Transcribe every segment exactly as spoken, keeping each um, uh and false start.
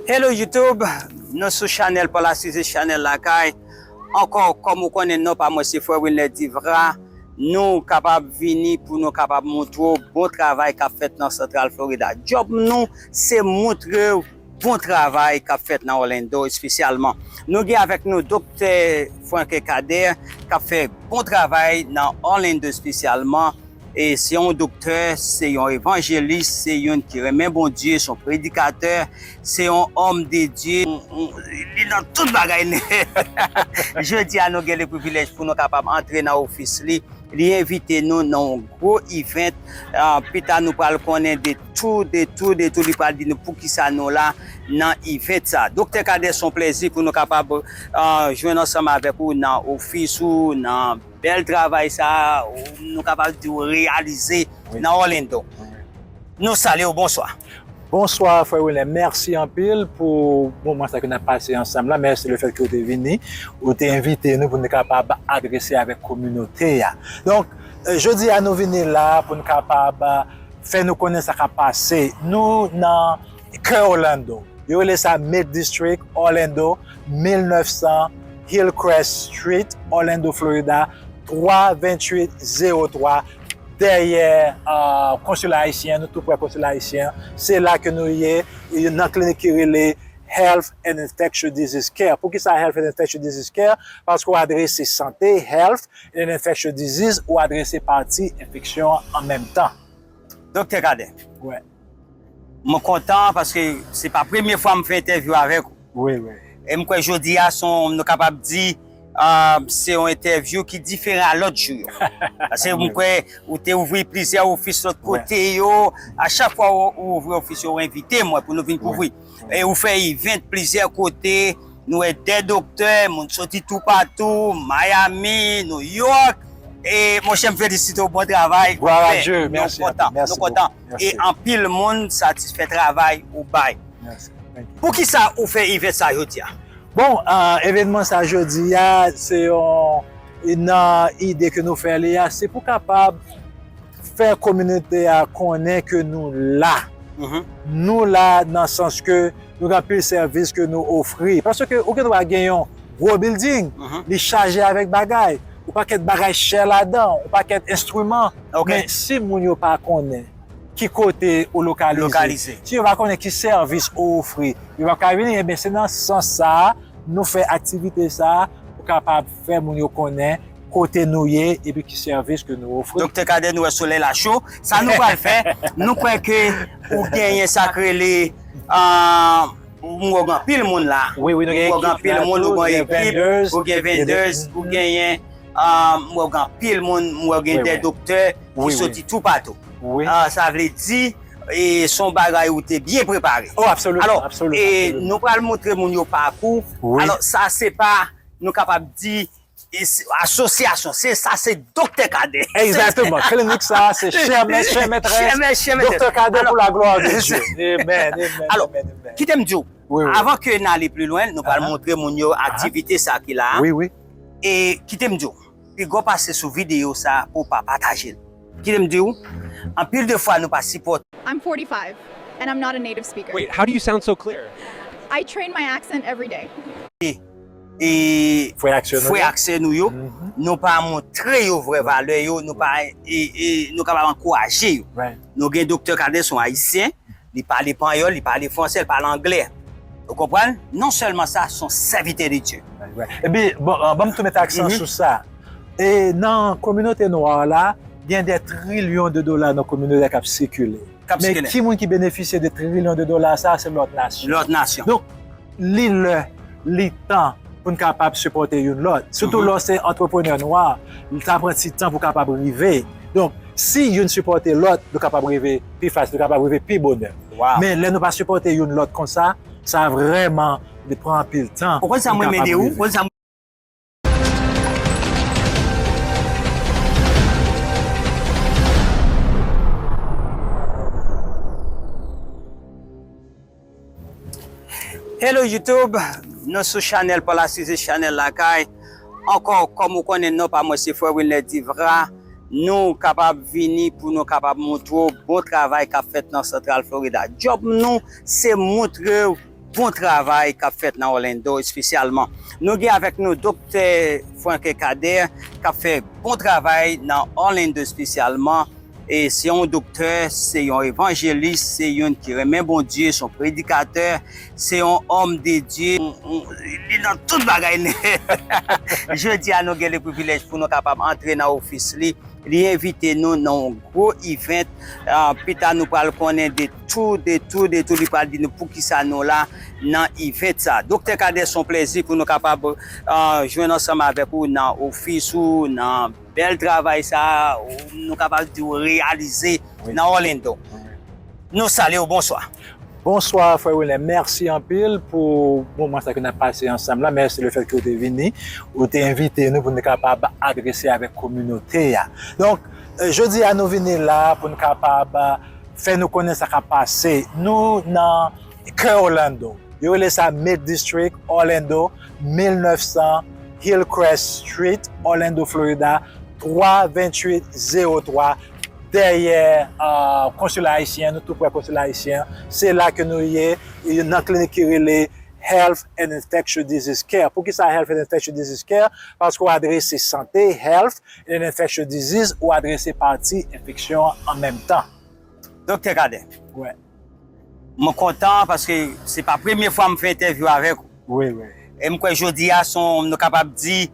Hello YouTube, nou sou chanèl Paul Assisé, chanèl lakay. Ankò, kòm ou konnen, non pa mwen se Frè Wilner Divra. Nou kapab vini pou nou kapab montre w bon travay k ap fèt nan Central Florida. Djòb nou se montre w bon travay k ap fèt nan Orlando espesyalman. Nou gen avèk nou Doktè Franck Cadet k ap fè bon travay nan Orlando espesyalman. E se yon doktè, se yon evanjelis, se youn ki renmen Bondye, se yon predikatè, se yon òm de Dye. Li nan tout bagay nèt. Jodi a, nou gen le privilèj pou nou kapab antre nan ofis li. Li envite nou nan yon gwo event. Ah, pita nou pral konnen de tou, de tou, de tou. Li pral di nou poukisa nou la nan event sa. Doktè Cadet, se yon plèzi pou nou kapab, ah, jwenn ansanm avèk ou nan ofis ou, nan bèl travay sa a, ou, nou kapab di w reyalize nan Orlando. Nou salye w, bonswa. Bonswa, Frè Wilner. Mèsi anpil pou moman sa ke n ap pase ansanm la. Mèsi le fèt ke w te vini, ou te envite nou pou nou kapab adrese avèk kominote a. Donk, eh, jodi a nou vini la pou nou kapab, eh, fè nou konnen sa k ap pase. Nou nan kè Orlando. Yo rele sa Mid District, Orlando, mil nèf san Hillcrest Street, Orlando, Florida, twa venntuit zewo twa, dèyè, ah, konsila ayisyen, nou tou prè konsila ayisyen. Se la ke nou ye, nan klinik ki rele Health and Infectious Disease Care. Poukisa Health and Infectious Disease Care? Paske w adrese sante, health, and infectious disease, ou adrese pati enfeksyon an menm tan. Doktè Cadet. Wè. Mwen kontan paske se pa premye fwa m fè entèvyou avèk ou. Wi, wi. E m kwè jodi a, se yon, nou kapab di, ah, se yon entèvyou ki diferan a lòt jou yo. Paske m kwè ou te ouvri plizyè ofis lòt kote yo. A chak fwa ou, ou ouvri ofis yo, ou envite mwen pou nou vin kouvri. E ou fè event plizyè kote, nou wè de doktè, moun soti toupatou, Miami, New York. E monchè, m felisite w, bon travay. Glwa a Dye, mèsi anpil, mèsi bokou. E anpil moun satisfè travay ou bay. Poukisa ou fè event sa jodi a? Bon, ah, evènman sa jodi a, se yon, nan ide ke nou fè li a, se pou kapab fè kominote a konnen ke nou la. Nou la nan sans ke nou gen anpil sèvis ke nou ofri. Paske ou gen dwa gen yon gwo building, li chaje avèk bagay, yon pakèt bagay chè ladan, yon pakèt enstriman. Men si moun yo pa konnen ki kote ou lokalize, si yo pa konnen ki sèvis ou ofri, yo p ap ka vini. Ebyen, se nan sans sa a, nou fè aktivite sa a pou kapab fè moun yo konnen kote nou ye epi ki sèvis ke nou ofri. Doktè Cadet, nou wè solèy la cho. Sa nou pral fè, nou kwè ke ou genyen sa k rele, ah, m wè w gen anpil moun la. Wi, wi, nou gen ekip la tou, nou gen vendors, ou gen vendors, ou genyen, ah, m wè w gen anpil moun, m wè w gen de doktè ki soti toupatou. Ah, sa vle di, e, se yon bagay ou te byen prepare. Oh, absolutely. Alò, e, nou pral montre moun yo pakou. Alò, sa se pa, nou kapab di, e, se asosyasyon, se sa, se Doktè Cadet. Exactement. Klinik sa, se chè mèt, chè mètrès, Doktè Cadet, pour la gloire de Dieu. Amen, amen, amen, amen. Kite m di w, avan ke n ale pli lwen, nou pral montre moun yo aktivite sa ki la a. Wi, wi. E kite m di w, piga w pase sou videyo sa pou w pa pataje l. Kite m di w, anpil de fwa nou pa sipòte. I'm forty-five and I'm not a native speaker. Wait, how do you sound so clear? I train my accent every day. E, e frè ak sè nou yo, nou pa montre yo vrè valè yo, nou pa, e, e, nou kapab ankouraje yo. Nou gen Doktè Cadet, se yon Ayisyen, li pale panyòl, li pale fransè, li pale anglè. Ou konprann? Non sèlman sa, se yon sèvitè de Dye. Epi, bon, ah, ban m tou met aksan sou sa. E nan kominote nwa a la, gen de trilyon de dola nan kominote a k ap sikile. Men ki moun ki benefisye de trilyon de dola sa, se lòt nasyon. Lòt nasyon. Donk, li lè, li tan pou n kapab sipòte youn lòt. Sitou lè w se antreprenè nwa, sa pran ti tan pou kapab rive. Donk, si youn sipòte lòt, nou kapab rive pi fasil, nou kapab rive pi bonè. Men lè nou pa sipòte youn lòt konsa, sa vrèman, li pran anpil tan pou n kapab rive. Ou konn sa m renmen de ou? Ou konn sa m Hello YouTube, nou sou chanèl Paul Assisé, chanèl lakay. Ankò, kòm ou konnen, non pa mwen se Frè Wilner Divra. Nou kapab vini pou nou kapab montre w bon travay k ap fèt nan Central Florida. Djòb nou, se montre w bon travay k ap fèt nan Orlando espesyalman. Nou gen avèk nou Doktè Franck Cadet k ap fè bon travay nan Orlando espesyalman. E se yon doktè, se yon evanjelis, se youn ki renmen Bondye, se yon predikatè, se yon òm de Dye. Li nan tout bagay nèt. Jodi a, nou gen le privilèj pou nou kapab antre nan ofis li. Li envite nou nan yon gwo event. Ah, pita nou pral konnen de tou, de tou, de tou. Li pral di nou poukisa nou la nan event sa. Doktè Cadet, se yon plèzi pou nou kapab, ah, jwenn ansanm avèk ou nan ofis ou, nan bèl travay sa a, ou, nou kapab di w reyalize nan Orlando. Nou salye w, bonswa. Bonswa, frè Wilner. Mèsi anpil pou moman sa ke n ap pase ansanm la. Mèsi lefètke w te vini, ou te envite nou pou nou kapab adrese avèk kominote a. Donk, eh, jodi a nou vini la pou nou kapab, eh, fè nou konnen sa k ap pase. Nou nan kè Orlando. Yo rele sa Mid District, Orlando, mil nèf san Hillcrest Street, Orlando, Florida, twa venntuit zewo twa, dèyè, ah, konsila ayisyen, nou tou prè konsila ayisyen. Se la ke nou ye, nan klinik ki rele Health and Infectious Disease Care. Poukisa Health and Infectious Disease Care? Paske w adrese sante, health, and infectious disease, ou adrese pati enfeksyon an an menm tan. Doktè Cadet, mwen kontan paske se pa premye fwa m fè entèvyou avèk ou. Wi, wi. E m kwè jodi a, se yon, nou kapab di,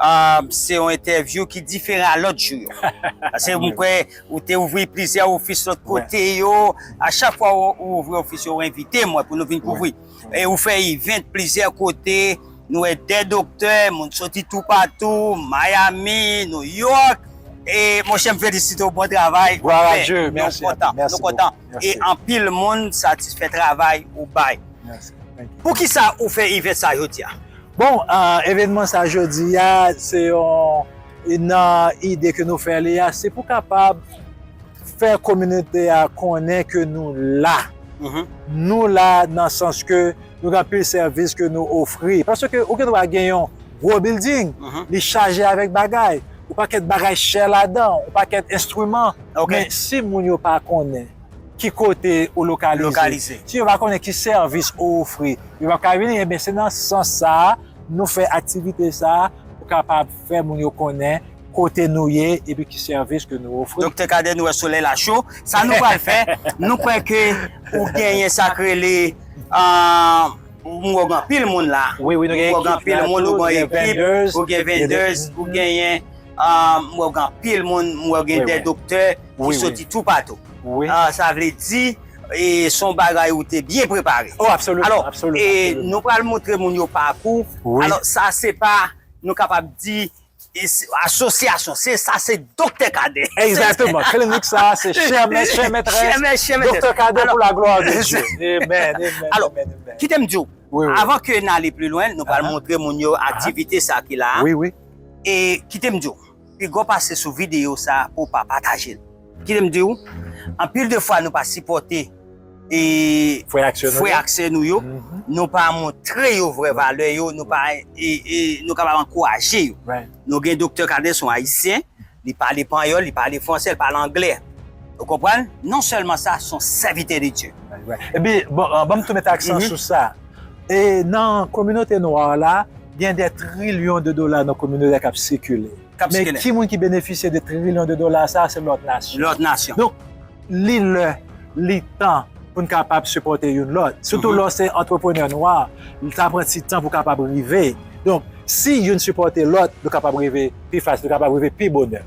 ah, se yon entèvyou ki diferan a lòt jou yo. Paske m kwè ou te ouvri plizyè ofis lòt kote yo. A chak fwa ou, ou ouvri ofis yo, ou envite mwen pou nou vin kouvri. E ou fè event plizyè kote, nou wè de doktè, moun soti toupatou, Miami, New York. E monchè, m felisite w, bon travay. Gloire à Dieu. Mèsi, mèsi. Nou kontan, nou kontan. E anpil moun satisfè travay ou bay. Poukisa ou fè event sa jodi a? Bon, ah, evènman sa jodi a, se yon, nan ide ke nou fè li a, se pou kapab fè kominote a konnen ke nou la. Nou la nan sans ke nou gen anpil sèvis ke nou ofri. Paske ou gen dwa gen yon gwo building, li chaje avèk bagay, yon pakèt bagay chè ladan, yon pakèt enstriman. Men si moun yo pa konnen ki kote ou lokalize, si yo pa konnen ki sèvis ou ofri, yo p ap ka vini. Ebyen, se nan sans sa a, nou fè aktivite sa a pou kapab fè moun yo konnen kote nou ye epi ki sèvis ke nou ofri. Doktè Cadet, nou wè solèy la cho. Sa nou pral fè, nou kwè ke ou genyen sa k rele, ah, m wè w gen anpil moun la. Wi, wi, nou gen ekip la tou, nou gen vendors, ou gen vendors, ou genyen, ah, m wè w gen anpil moun, m wè w gen de doktè ki soti toupatou. Ah, sa vle di, e, se yon bagay ou te byen prepare. Oh, absolument, absolument. Alò, e, nou pral montre moun yo pakou. Alò, sa se pa, nou kapab di, e, se asosyasyon, se sa, se Doktè Cadet. Exactement. Klinik sa, se chè mèt, chè mètrès, Doktè Cadet, pour la gloire de Dieu. Amen, amen, amen. Alò, kite m di w, avan ke n ale pli lwen, nou pral montre moun yo aktivite sa ki la. Wi, wi. E kite m di w, pi gwo pase sou videyo sa pou w pa pataje l. Kite m di w, anpil de fwa nou pa sipòte, e, frè ak sè nou yo, nou pa montre yo vrè valè yo, nou pa, e, e, nou kapab ankouraje yo. Nou gen Doktè Cadet, se yon Ayisyen, li pale panyòl, li pale fransè, li pale anglè. Ou konprann? Non sèlman sa, se yon sèvitè de Dye. Epi, bon, euh, ban m tou met aksan sou sa. E nan kominote nwa la, gen de trilyon de dola nan kominote k ap sikile. Men ki moun ki benefisye de trilyon de dola sa, se lòt nasyon. Lòt nasyon. Donk, li lè, li tan pou n kapab sipòte youn lòt. Sitou lè w se antreprenè nwa, sa pran ti tan pou kapab rive. Donk, si youn sipòte lòt, nou kapab rive pi fasil, nou kapab rive pi bonè.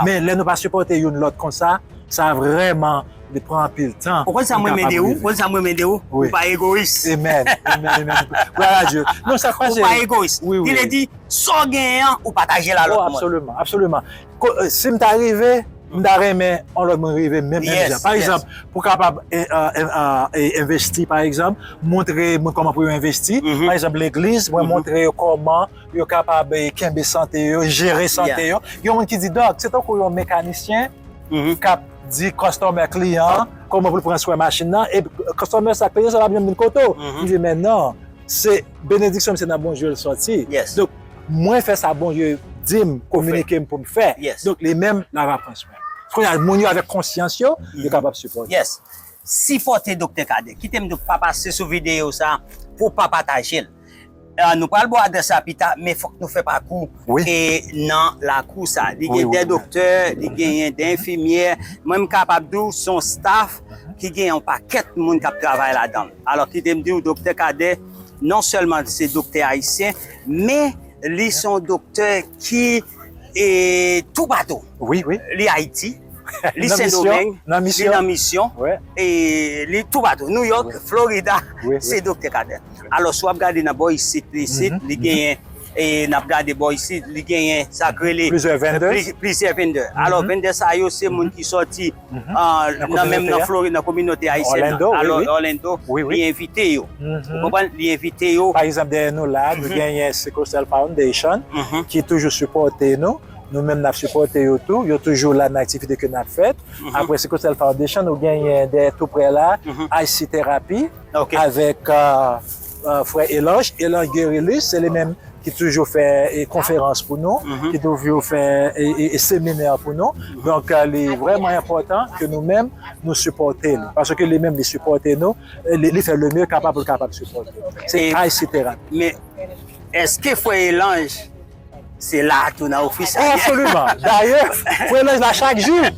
Men lè nou pa sipòte youn lòt konsa, sa vrèman, li pran anpil tan. Ou konn sa m renmen de ou? Ou konn sa m renmen de ou? Ou pa egoyis. Amen. Amen, amen. Gloire à Dieu. Non, sa k pase? Ou pa egoyis. Wi, wi. Ki vle di, sa w genyen an, ou pataje l a lòt moun. Oh, absolument, absolument. Si m ta rive, m ta renmen yon lòt moun rive menm, menm jan. Pa egzanp, pou kapab, e, e, e, e, envesti, pa egzanp, montre moun kòman pou yo envesti. Pa egzanp, legliz, mwen montre yo kòman yo kapab, e, kenbe sante yo, jere sante yo. Gen moun ki di, "Dòk, se tankou yon mekanisyen k ap di kòstòmè kliyan an kòman pou l pran swen machin nan, e kòstòmè sa, kliyan sa p ap janm vin kote w." M di, "Men non, se benediksyon m, se nan Bondye l sòti." Donk, mwen fè sa Bondye di m, kominike m pou m fè. Donk, li menm, l ap pran swen. Kounye a, moun yo avèk konsyans yo, yo kapab sipòte. Sipòte Doktè Cadet. Kite m di w, pa pase sou videyo sa, pou w pa pataje l. Ah, nou pral ba w adrès la pita, men fòk nou fè pakou e nan lakou sa. Li gen de doktè, li genyen de enfimyè. Mwen, m kapab di w, se yon staff ki gen yon pakèt moun k ap travay ladan l. Alò, kite m di w, Doktè Cadet, non sèlman se doktè ayisyen, men li se yon doktè ki e toupatou. Wi, wi. Li Ayiti, li Sendomeng, li nan misyon, e li toupatou. Nouyòk, Florida, se Doktè Cadet. Alò, si w ap gade nan bò isit, li isit, li genyen, e n ap gade bò isit, li genyen sa k rele plizyè vendors. Alò, vendè sa yo, se moun ki sòti nan menm nan Florid, nan kominote ayisyèn nan. Alò, Orlando, li envite yo. Ou konprann? Li envite yo. Pa egzanp, dèyè nou la, nou genyen Sickle Cell Foundation ki toujou sipòte nou. Nou menm, n ap sipòte yo tou. Yo toujou la nan aktivite ke n ap fèt. Apre Sickle Cell Foundation, nou genyen dèyè tou prè la, I C Therapy, avèk euh, euh, frè Elange, Elange Guérilus, se li menm ki toujou fè e, konferans pou nou, ki toujou fè e, e, e seminè pou nou. Donk, euh, li vrèman enpòtan ke nou menm, nou sipòte li. Paske li menm, li sipòte nou, e li, li fè le mieux kapab pou l kapab sipòte nou. Se I C Therapy. Men, èske frè Elange se la tou nan ofis la? Oh, absoliman. Dayè, frè Elange la chak jou.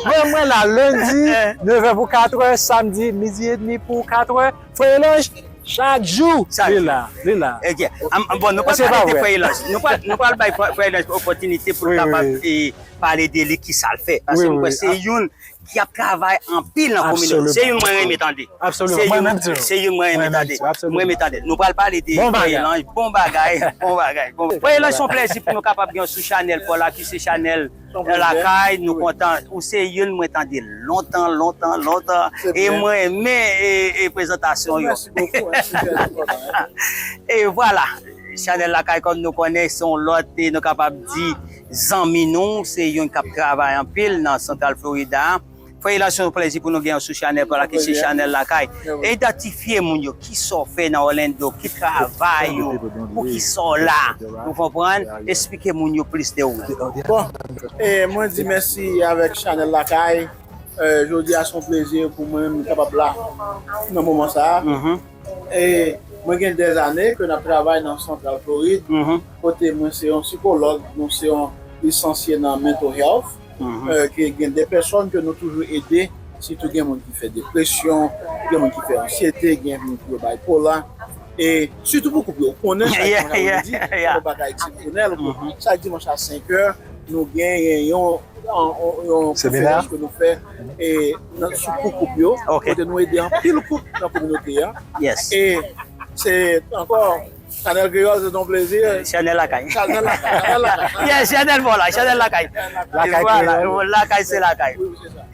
Mwen, mwen la lendi, nevè pou katrè, samdi, midi edmi pou katrè. Frè Elange, chak jou, li la, li la. Bon, nou pral pale de frè Elange. Nou pral, nou pral bay frè Elange opòtinite pou l kapab e, pale de li, ki sa l fè. Paske m kwè se youn ki ap travay anpil nan kominote. Se youn mwen renmen tande. Se youn, se youn mwen renmen tande. Mwen renmen tande. Nou pral pale de frè Elange. Bon bagay, bon bagay. Frè Elange, se yon plèzi pou nou kapab gen w sou chanèl pa w la, ki se chanèl Lakay. Nou kontan. Ou se youn mwen tande lontan, lontan, lontan. E mwen renmen e, e prezantasyon yo. E vwala. Chanèl Lakay, kòm nou konnen, se yon lòt, e nou kapab di, zanmi nou, se youn k ap travay anpil nan Santral Florida. Frè Elange, se yon plèzi pou nou gen w sou chanèl pa w la, ki se chanèl Lakay. Idantifye moun yo, ki sa w fè nan Orlando, ki travay ou, pou ki sa w la, ou konprann? Esplike moun yo plis de ou menm. Bon, e mwen di mèsi avèk chanèl Lakay. E, jodi a se yon plezi pou mwen menm kapab la nan moman sa a. E mwen gen dèzane ke n ap travay nan Santral Florid, kote mwen se yon sikològ, nou se yon lisansye nan mental health, e, ke gen de pèsòn ke nou toujou ede, sitou gen moun ki fè depresyon, gen moun ki fè ansyete, gen moun ki yo bipolar, e sitou pou koup yo, ou konnen sa ki konn ap di, yon bagay eksepsyonèl, chak dimanch a senk è, nou gen yon, yon, yon konferans ke nou fè e, nan, sou pou koup yo, kote nou ede anpil koup nan kominote a. E se ankò, chanèl kreyòl, se yon plezi. Chanèl Lakay. Chanèl Lakay, chanèl Lakay. Yes, chanèl pa w la, chanèl Lakay. Lakay, vwala, Lakay se Lakay.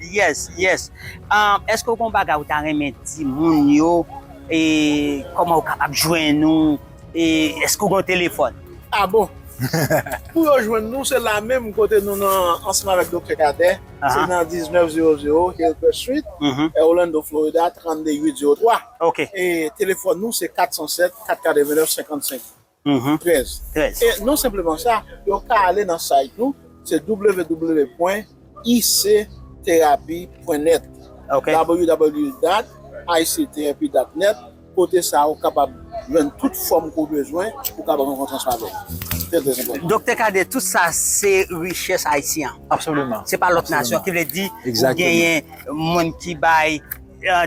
Yes, yes. Ah, èske w gen yon bagay ou ta renmen di moun yo, e kòman ou kapab jwenn nou, e èske w gen yon telefòn? Ah bon? Pou yo jwenn nou, se la menm kote nou nan, ansanm avèk Doktè Cadet. Se nan diznèf zewo zewo Hillcrest Street, e, Orlando, Florida, trannde uit zewo twa. E telefòn nou, se kat san sèt, kat katrevennnèf, senkannsenk, trèz. E non senpleman sa, yo ka ale nan site nou, se w w w pwen I C therapy pwen net. W w w dot I C therapy dot net, kote sa ou kapab jwenn tout fòm ke w bezwen pou w kapab rankontre ansanm avè l. Trè, trè enpòtan. Doktè Cadet, tout sa se richès ayisyen an. Absolument. Se pa lòt nasyon, ki vle di ou genyen moun ki bay, euh,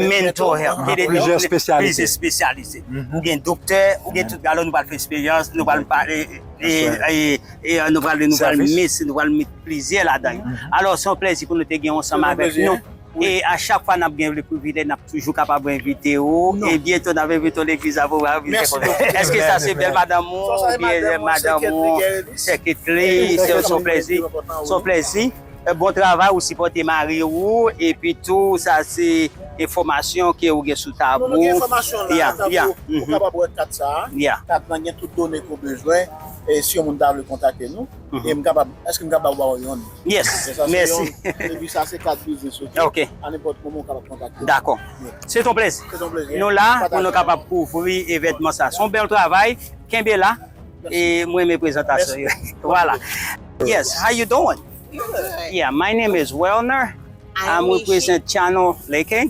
mental health, ki vle di plizyè espesyalite. Ou gen doktè, ou gen tout. Alò, nou pral fè eksperyans, nou pral pale, e, e, e, e, nou pral, nou pral medsen, nou pral met plizyè ladan yo. Alò, se yon plèzi pou nou te gen w ansanm avèk nou. E a chak fwa n ap gen le privilèj, n ap toujou kapab envite w. E byento n ap envite w legliz la pou w vin fè konfyans. Èske sa se bèl madanm ou, oubyen madanm ou, sè Ketly? Se, se yon plèzi. Se yon plèzi. E, bon travay, ou sipòte mari w, epi tou, sa se enfòmasyon ke ou gen sou tab ou. Nou gen enfòmasyon la, tankou ou kapab wè kat sa a. Kat lan gen tout done ke w bezwen. E si yon moun ta vle kontakte nou, e m kapab, èske m kapab ba w yonn? Yes, mèsi. Epi sa se kat biznis, ok? Ok. A nenpòt moman ou kapab kontakte nou. Dakò. Se yon plèzi. Se yon plèzi. Nou la pou nou kapab kouvri evènman sa. Se yon bèl travay. Kenbe la. E mwen renmen prezantasyon yo. Vwala. Yes, how you doing? Good. Yeah, my name is Welner. I'm represent Channel Lakay.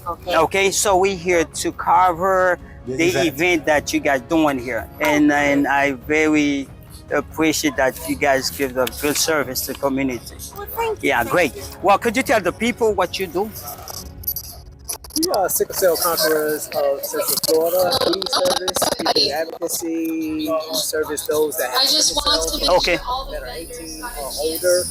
Okay, so we here to cover the event that you guys doing here, and and I very appreciate that you guys give a good service to community. Well, thank you. Yeah, great. Well, could you tell the people what you do? We are Sickle Cell Conquerors of Central Florida. We service people in advocacy. We service those that have sickle cell, Okay. that are eighteen or older.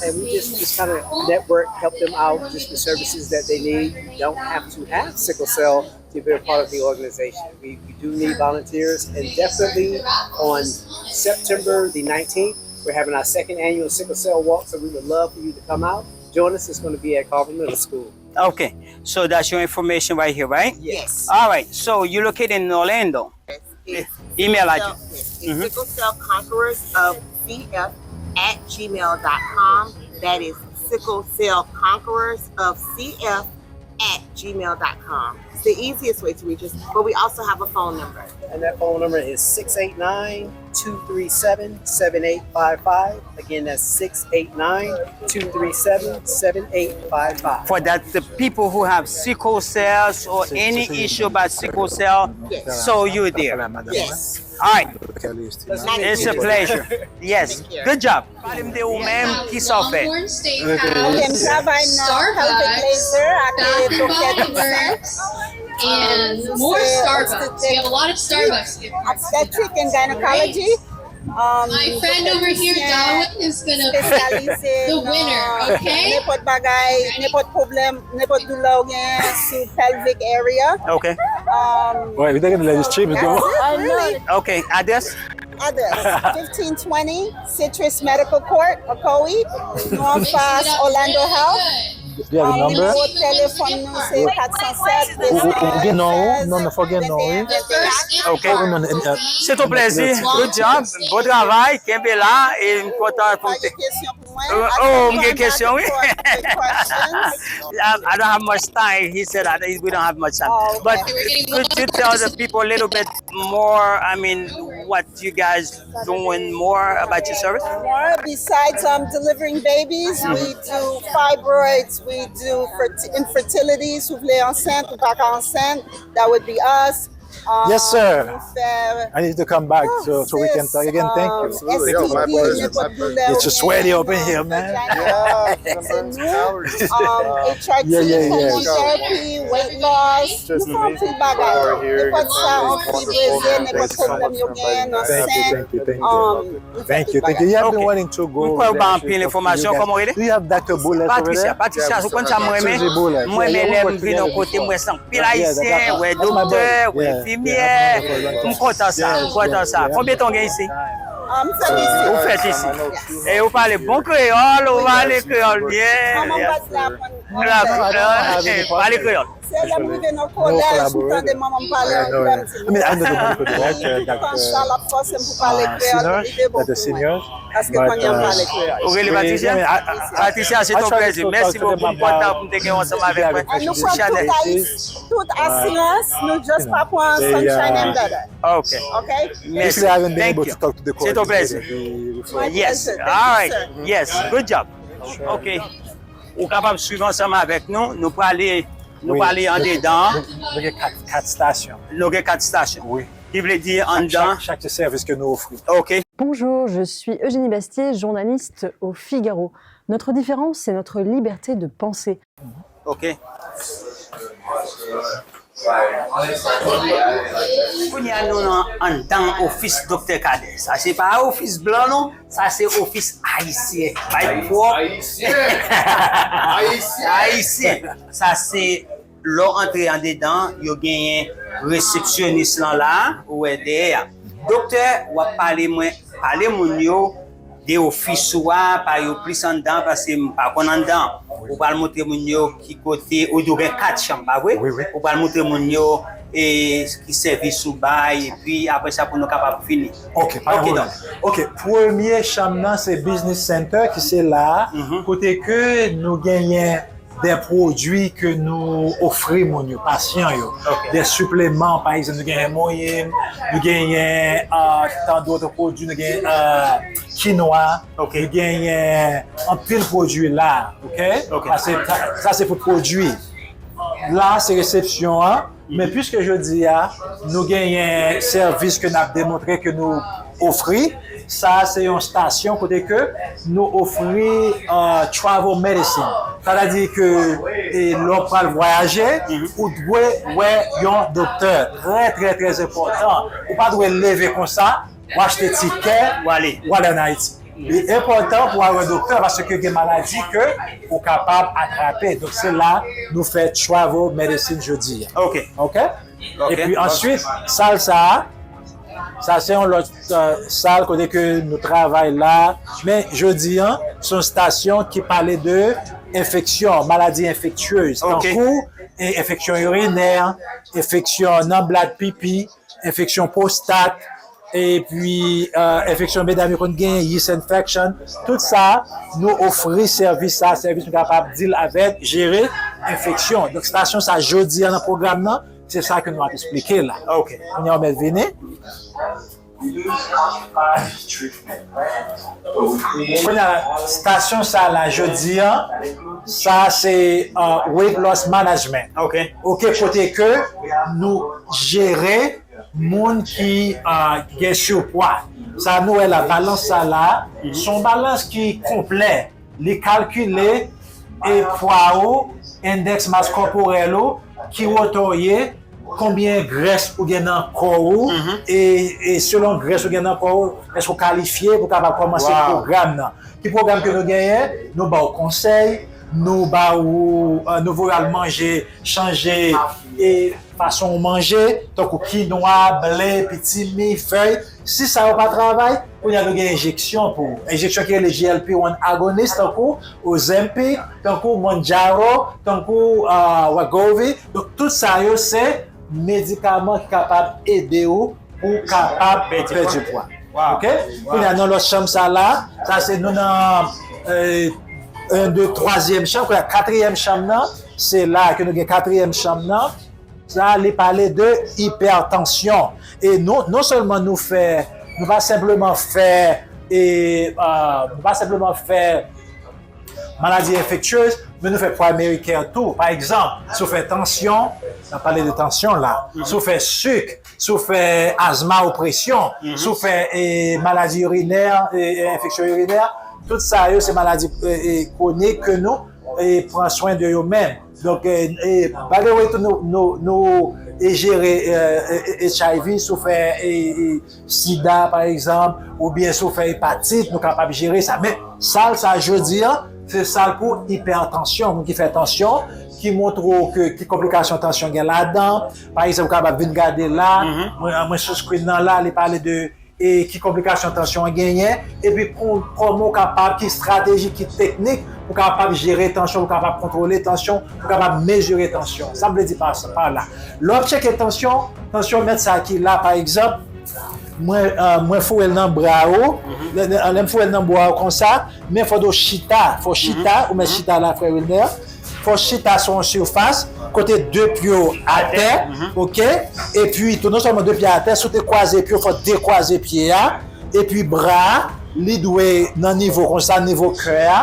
And we just, just kind of network, help them out, just the services that they need. You don't have to have sickle cell to be a part of the organization. We, we do need volunteers, and definitely on September the nineteenth, we're having our second annual sickle cell walk, so we would love for you to come out. Join us. It's going to be at Carver Middle School. Okay, so that's your information right here, right? Yes. All right, so you're located in Orlando. It's Email sickle address. Cell- yes, it's sickle cell conquerors of C F at gmail dot com. That is sickle cell conquerors of C F at gmail dot com. It's the easiest way to reach us, but we also have a phone number. And that phone number is six eight nine, two three seven, seven eight five five. Again, that's six eight nine, two three seven, seven eight five five. For that, the people who have sickle cells or any issue about sickle cell, so you're there. Yes. All right, Not it's a easy. Pleasure. Yes, good job. Pale m de ou menm, ki sa w fè? Ok, m travay nan Pelvic Laser ak Doktè Dixon. And more Starbucks. We have a lot of Starbucks. Obstetric and Gynecology. Um, My friend over here, Darwin, is gonna spécialisé the winner, dans okay? N'importe bagay, n'importe problème, n'importe douleur ou gen sou pelvic area. Okay. Um, Ouais, we taking the strips though. that's it, really. Okay, address? Address, fifteen twenty Citrus Medical Court, Ocoee. Nou anfas Orlando Health. You have a Um, number? Nimewo telefòn nou se kat san sèt, Ou- ou- ou gen non, ou? Non, non, fò gen non, wi. Okay. Se ton plezi. Good job. Bon travay. Kenbe la. E m kontan pou m te. Oh, m gen kesyon, wi. I, I don't have much time. He said I, we don't have much time. But could you tell the people a little bit more, I mean, what you guys doing more about your service? More besides um, delivering babies, we do fibroids, we do ferti- infertility, si vous voulez enceinte ou pas enceinte, that would be us. Um, Yes, sir. Nou fè I need to come back so, so we can talk again. Thank you. S T D, nenpòt doulè. It's just sweaty up in here, man. Se nou. Um, H R T, Yeah, yeah, yeah. hormone therapy, weight loss, nou fè anpil bagay. Nenpòt sa, anpil breze, nenpòt pwoblèm yo gen nan Thank you, sèk. thank you, thank you. Um, Thank you, thank you. You have been Okay. wanting to go M kwè w there ba to anpil talk to enfòmasyon. you guys. Kòman w rele? Do you have Doctor Bullet over Patricia. there? Patricia, ou konn sa m renmen? Suzy Bullet. M renmen Yeah, lè you m work vin yon together kote, m wè se anpil Yeah, that- ayisyen, that- wè that's my doktè, brother. wè Yeah, enfimyè. yeah, that's my brother. M kontan sa, m kontan sa. Yeah. Konbyen tan w gen isi? Um, fèt isi. Ou fèt isi. E ou pale bon kreyòl, ou pale kreyòl byen. Manman m pa t la aprann Pale kreyòl. Se lè m rive nan kolèj, m tande manman m pale anglè, m di, I mean, I know the medical director, Konsa l ap fòse m pou pale uh, kreyòl, li seniors, te bon that the pou mwen. Seniors, Paske but kounye a m pale uh, kreyòl. Ou rele Patricia? yeah, I- I- Patricia, se I ton try to plezi. still talk Mèsi to them bokou. M kontan about pou m te gen yon ansanm avèk mwen. Nou pran tout ayis, tout asirans, nou just pa pran they, Sunshine uh, and Better. Ok. Okay? If Mèsi. they haven't been Thank able you. to talk to the Se ton plezi. coordinator, we- we- Yes. Pleasure. All Thank right. you, sir. Yes. Good job. Ok. Ou kapab swiv ansanm avèk nou. Nou prale nou Oui. prale andedan. Nou nou gen kat, kat stasyon. Nou gen kat stasyon. Oui. Ki vle di Chak, andan. Chak, chak sèvis ke nou ofri. Ok. Bonjour, je suis Eugénie Bastier, journaliste au Figaro. Notre différence, c'est notre liberté de penser. Ok. Kounye a nou nan anndan ofis Doktè Cadet. Sa se pa ofis blan non, sa se ofis ayisyen. Bay pwòp. Ayisyen. Ayisyen. Sa se lè w antre andedan, yo genyen resepsyonis lan la, ou wè dèyè a. Doktè, w ap pale mwen, pale moun yo de ofis ou a, pa yo plis anndan, paske m pa konn anndan. Ou pral montre moun yo ki kote, ou di w gen kat chanm, pa vre? Wi, wi. Ou pral montre moun yo e, ki sèvis ou bay, epi apre sa pou nou kapab fini. Ok, pa gen pwoblèm. Ok, premye chanm nan se Business Center ki se la, Mhm. kote ke nou genyen de pwodui ke nou ofri moun yo, pasyan yo. Ok. De sipleman, pa egzanp, nou genyen moyin, nou genyen uh, tan dòt pwodui, nou genyen uh, kinwa, Ok. Nou genyen anpil pwodui la, ok? Ok. Sa se, sa, sa se pou pwodui. La se resepsyon an, men piske jodi a nou genyen sèvis ke n ap demontre ke nou ofri, sa a se yon stasyon kote ke nou ofri uh, travel medicine. Sa vle di ke e, lè w pral vwayaje, ou dwe wè yon doktè. Trè, trè, trè enpòtan. Ou pa dwe leve konsa, w achte tikè, w ale, w ale ann Ayiti. Li enpòtan pou w al wè doktè paske gen maladi ke ou kapab atrape. Donk, se la nou fè travel medicine jodi a. Ok. Ok? Epi answit, sal sa a, sa se yon lòt uh, sal kote ke nou travay la. Men jodi an, se yon stasyon ki pale de enfeksyon, maladi enfektyez. Tankou enfeksyon irinè, enfeksyon nan blad pipi, enfeksyon pwostat, epi uh, enfeksyon medam yo konn gen, yeast infection. Tout sa, nou ofri sèvis sa, sèvis nou kapab deal avèk, jere enfeksyon. Donk, stasyon sa jodi an nan pwogram nan, se sa ke nou ap esplike la. Ok. Kounye a w mèt vini. Kounye a, stasyon sa la jodi an, sa se uh, weight loss management. Ok. Ok, kote ke nou jere moun ki uh, gen sipwa. Sa nou wè la, balans sa la, se yon balans ki konplè. Li kalkile e pwa ou, endèks mas kòporèl ou, ki wotè w ye, konbyen grès ou gen nan kò ou, e, e selon grès ou gen nan kò ou, èske w kalifye pou w kapab kòmanse pwogram nan. Ki pwogram ke nou genyen? Nou ba w konsèy, nou ba w, uh, nou voye w al manje, chanje e fason w manje, tankou kinwa, ble, pitimi, fèy. Si sa yo pa travay, kounye a nou gen enjeksyon pou ou. Enjeksyon ki rele G L P one agonist, tankou Ozempic, tankou Mounjaro, tankou uh, Wegovy. Donk, tout sa yo se medikaman ki kapab ede ou pou w kapab pèdi pwa. Ok? Kounye a nan lòt chanm sa la, sa se nou nan euh, un, de, twazyèm chanm, kounye a katriyèm chanm nan, se la ke nou gen katriyèm chanm nan. Sa, li pale de ipètansyon. E nou, non sèlman nou fè, nou pa senpleman fè, e, uh, nou pa senpleman fè maladi enfektyez, men nou fè primary care tou. Pa egzanp, si w fè tansyon, n ap pale de tansyon la. Si w fè sik, si w fè azma ou presyon, si w fè e, maladi irinè, e, e, enfeksyon irinè, tout sa yo se maladi e, e, kwonik ke nou e, pran swen de yo menm. Donk, e, e, by the way, tou nou, nou, nou e, jere e, e, e, H I V, si w fè e, e, sida, pa egzanp, oubyen si w fè epatit, nou kapab jere sa. Men, sal sa jodi an, se sal pou ipètansyon, moun ki fè tansyon, ki montre w ke ki konplikasyon tansyon gen ladan. Pa egzanp, ou kapab vin gade la, mwen, mwen sou screen nan la, li pale de e ki konplikasyon tansyon an genyen, epi pou kòman w kapab, ki estrateji, ki teknik pou w kapab jere tansyon, pou w kapab kontwole tansyon, pou w kapab mezire tansyon. Sa m vle di pa, pa la. Lè w ap tcheke tansyon, tansyon mèt sa ki la, pa egzanp, mwen, euh, mwen foure l nan bra ou, lè, lè, lè m foure l nan bra ou konsa, men fò w chita, fò w chita, ou mèt chita la, frè Wilner. Fò w chita sou yon sifas kote de pye w atè, ok? Epi tou, non sèlman de pye atè, si w te kwaze pye w, fò w dekwaze pye a. Epi bra a, li dwe nan nivo konsa, nivo kè a.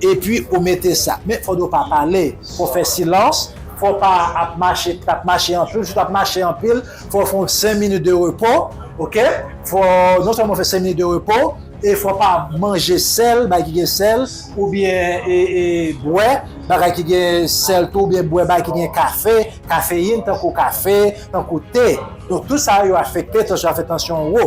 Epi ou mete sa. Men fò w pa pale, fò w fè silans, fò w pa ap mache, t ap mache anpil, si w t ap mache anpil, fò w fè yon senk minit de repo, ok? Fò w non sèlman fè senk minit de repo, e fò w pa manje sèl, bagay ki gen sèl, oubyen e, e, bwè bagay ki gen sèl tou, oubyen bwè bagay ki gen kafe, kafeyin, tankou kafe, tankou te. Donk, tout sa yo afekte tansyon, fè tansyon wo.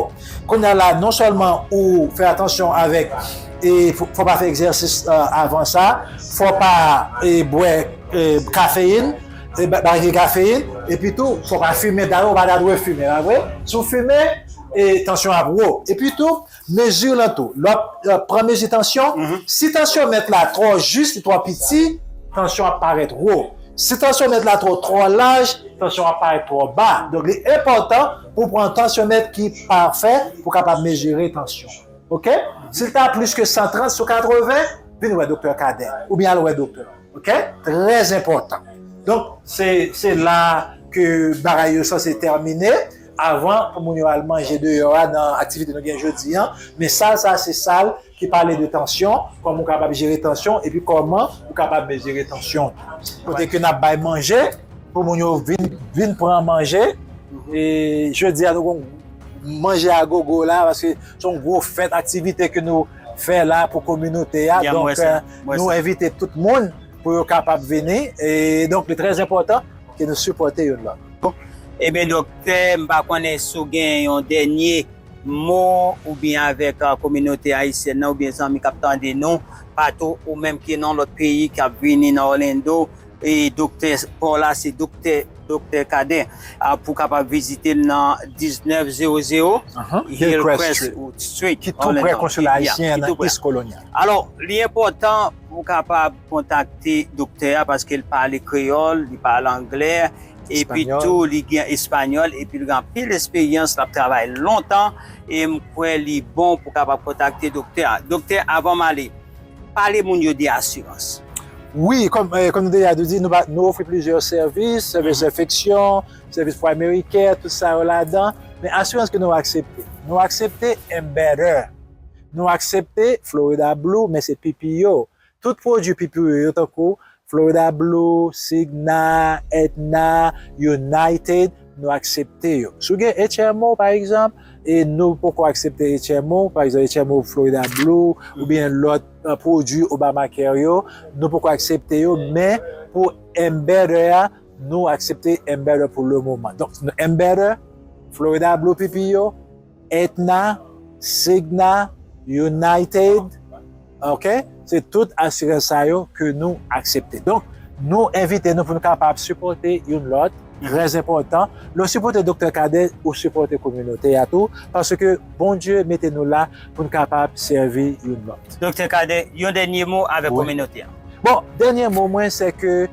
Kounye a la, non sèlman ou fè atansyon avèk, e, fò, fò w pa fè egzèsis, euh, avan sa, fò w pa, e, bwè, e, kafeyin, e, ba-, bagay ki gen kafeyin, epi tou, fò w pa fimen, dayè ou pa ta dwe fimen, pa vre? Si w fimen, e, tansyon ap wo. Epi tou, mezi lan tou. Lè w ap, euh, pran mezi tansyon, si tansyon mèt la twò jis, li twò piti, tansyon ap parèt wo. Si tansyon mèt la twò, twò laj, tansyon ap parèt twò ba. Donk, li enpòtan pou w pran tansyon mèt ki pafè pou w kapab mezire tansyon. Ok? Si l ta plis ke san trant sou katreven, vin wè doktè Cadet. Oubyen al wè doktè. Ok? Trè enpòtan. Donk, se, se la ke bagay yo sanse tèmine avan pou moun yo al manje deyò a nan aktivite nou gen jodi an. Men sal sa, se sal ki pale de tansyon, kòman ou kapab jere tansyon, epi kòman ou kapab mezire tansyon. Kote ke n ap bay manje, pou moun yo vin, vin pran manje. E jodi a, nou gon manje a gogo la, paske se yon gwo fèt, aktivite ke nou fè la pou kominote a. Donk, nou envite tout moun pou yo kapab vini. E donk, li trè enpòtan ke nou sipòte youn lòt. Ebyen, doktè, m pa konnen si w gen yon dènye mo oubyen avèk, a, kominote ayisyèn nan oubyen zanmi k ap tande nou, patou ou menm ki nan lòt peyi k ap vini nan Orlando, e doktè pa w la se doktè, doktè Cadet, a, pou kapab vizite l nan diznèf zewo zewo Hillcrest Street, ki tou prè konsila ayisyen an nan East Colonial. Alò, li enpòtan pou w kapab kontakte doktè a paske l pale kreyòl, li pale anglè, epi tou li gen espanyòl, epi li gen anpil esperyans, l ap travay lontan, e m kwè li bon pou kapab kontakte doktè a. Doktè, avan m ale, pale moun yo de asirans. Wi, kòm, eh, kòm nou deja di, nou, ba- nou ofri plizyè sèvis, sèvis enfeksyon, sèvis primary care, tout sa yo ladan. Men asirans ke nou aksepte. Nou aksepte Embedded. Nou aksepte Florida Blue, men se P P O. Tout pwodui P P O yo, tankou Florida Blue, Cigna, Aetna, United, nou aksepte yo. Si w gen H M O, pa egzanp, e nou poko aksepte H M O, pa egzanp, H M O Florida Blue, oubyen lòt, eh, pwodui Obamacare yo, nou poko aksepte yo, men pou Embedded a, nou aksepte Embedded pou le moman. Donk, Embedded, Florida Blue P P O, Aetna, Cigna, United, ok? Se tout asirans sa yo ke nou aksepte. Donk, nou envite nou pou nou kapab sipòte youn lòt, trè enpòtan. Lè w sipòte Doktè Cadet, ou sipòte kominote a tou, paske Bondye mete nou la pou nou kapab sèvi youn lòt. Doktè Cadet, yon dènye mo avèk kominote a. Bon, dènye mo mwen, se ke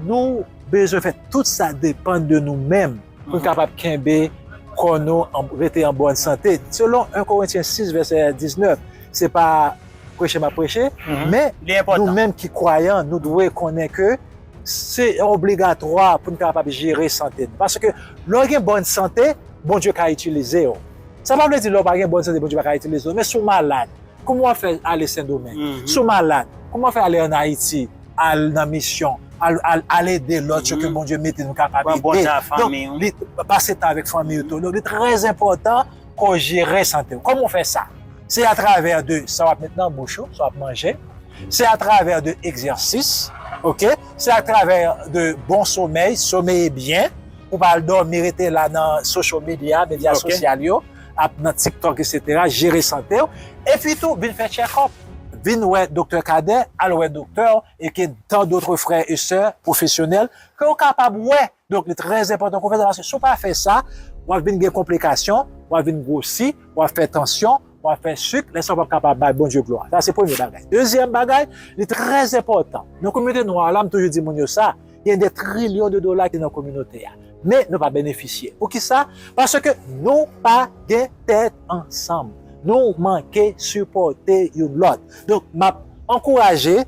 nou bezwen fè tout sa depann de nou menm pou n kapab kenbe kò nou an, rete an bòn sante. Selon en Korentyen sis, vèsè diznèf, se pa preche m ap preche, men nou menm ki kwayan, nou dwe konnen ke se obligatwa pou n kapab jere sante nou. Paske lè w gen bòn sante, Bondye ka itilize w. Sa pa vle di lè w pa gen bòn sante, Bondye pa ka itilize w. Men si w malad, kòman w ap fè ale Sendomeng? Si w malad, kòman w ap fè ale ann Ayiti, al nan misyon, al, al, al ede lòt yo ke Bondye mete nou kapab ede? Donk, li pase tan avèk fanmi ou tou. Donk, li trè enpòtan ke w jere sante w. Kòman w fè sa? Se atravè de sa w ap met nan bouch ou, sa w ap manje. Se atravè de egzèsis, ok? Se atravè de bon somèy, someye byen. Ou pa al dòmi, rete la nan social media, medya sosyal yo, ap nan TikTok, etsetera, jere sante w. Epi tou, vin fè check-up. Vin wè Doktè Cadet, al wè doktè w, e ke tant d'autres frères et sœurs professionnels, ke w kapab wè. Donk, li trè enpòtan ke w fè sa, paske si w pa fè sa, w ap vin gen konplikasyon, w ap vin gwosi, w ap fè tansyon, w ap fè sik, lè sa w p ap kapab bay Bondye glwa. Sa se premye bagay. Dezyèm bagay, li trè enpòtan. Nan kominote nwa a la, m toujou di moun yo sa, gen de trilyon de dola ki nan kominote a. Men nou pa benefisye. Poukisa? Paske nou pa gen tèt ansanm. Nou manke sipòte youn lòt. Donk, m ap ankouraje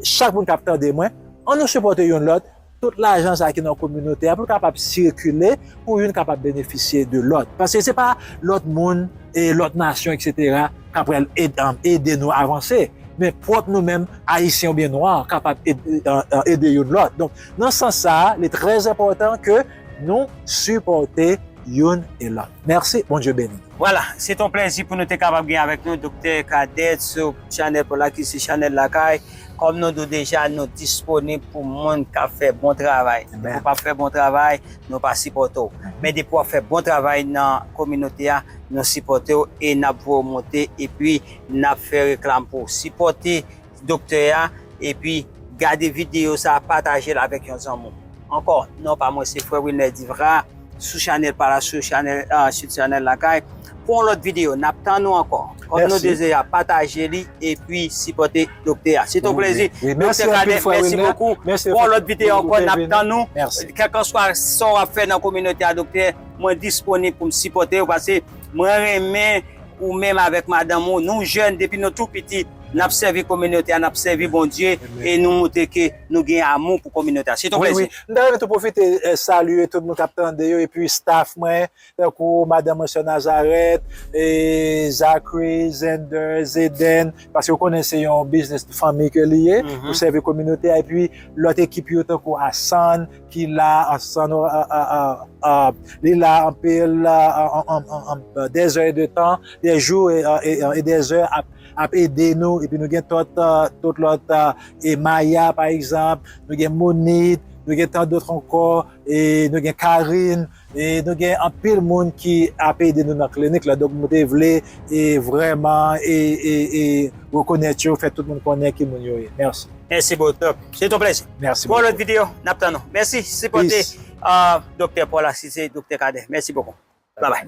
chak moun k ap tande mwen, ann nou sipòte youn lòt, tout lajan sa ki nan kominote a pou l kapab sikile, pou youn kapab benefisye de lòt. Paske se pa lòt moun, e lòt nasyon, etsetera, k ap pral ed-, um, ede nou avanse. Men pwòp nou menm, Ayisyen oubyen Nwa, kapab ed-, e, e, ede youn lòt. Donk, nan sans sa a, li trè enpòtan ke nou sipòte youn e lòt. Mèsi, Bondye beni. Vwala, se t on plèzi pou nou te kapab gen avèk nou Doktè Cadet sou chanèl pa w la ki se chanèl Lakay. Kòm nou di w deja, nou disponib pou moun k ap fè bon travay. Depi w p ap fè bon travay, nou pa sipòte w. Men depi w ap fè bon travay nan kominote a, nou sipòte w e n ap voye w monte epi n ap fè reklam pou w. Sipòte doktè a, epi gade videyo sa a, pataje l avèk yon zanmi w. Ankò, non pa mwen se Frè Wilner Divra, sou chanèl pa la, sou chanèl, ah, sou chanèl Lakay. Pou yon lòt videyo, n ap tann nou ankò. Kòm nou di deja, pataje li epi sipòte doktè a. Se t on plèzi. Doktè Cadet, mèsi bokou. Pou yon lòt videyo ankò, n ap tann nou. Kèlkanswa sa w ap fè nan kominote a, doktè, mwen disponib pou m sipòte w, paske mwen renmen ou menm avèk madanm ou, nou jèn depi nou tou piti, n ap sèvi kominote a, n ap sèvi Bondye, e nou montre ke nou gen amou pou kominote a. Se yon plezi. M ta renmen tou pwofite eh, salye tout moun k ap tande yo, epi staff mwen, tankou madanm mwen, sè Nazareth, e Zachary, Zender, Zeden, paske ou konnen se yon biznis fanmi ke li ye, pou sèvi kominote a, epi lòt ekip yo, tankou Asan, ki la, Asan, li la anpil, dèzè de tan, dèjou e dèzè ap ap ede nou, epi nou gen tout, tout lòt, e Maya, pa egzanp, nou gen Monit, nou gen tan dòt ankò, e nou gen Karine, e nou gen anpil moun ki ap ede nou nan klinik la. Donk, nou te vle e vrèman e, e, e rekonèt yo, fè tout moun konnen ki moun yo ye. Mèsi. Mèsi, Dòk. Se yon plezi. Mèsi. Pou yon lòt videyo, n ap tann ou. Mèsi. Sipòte Doktè Paul Assis e Doktè Cadet. Mèsi bokou. Babay.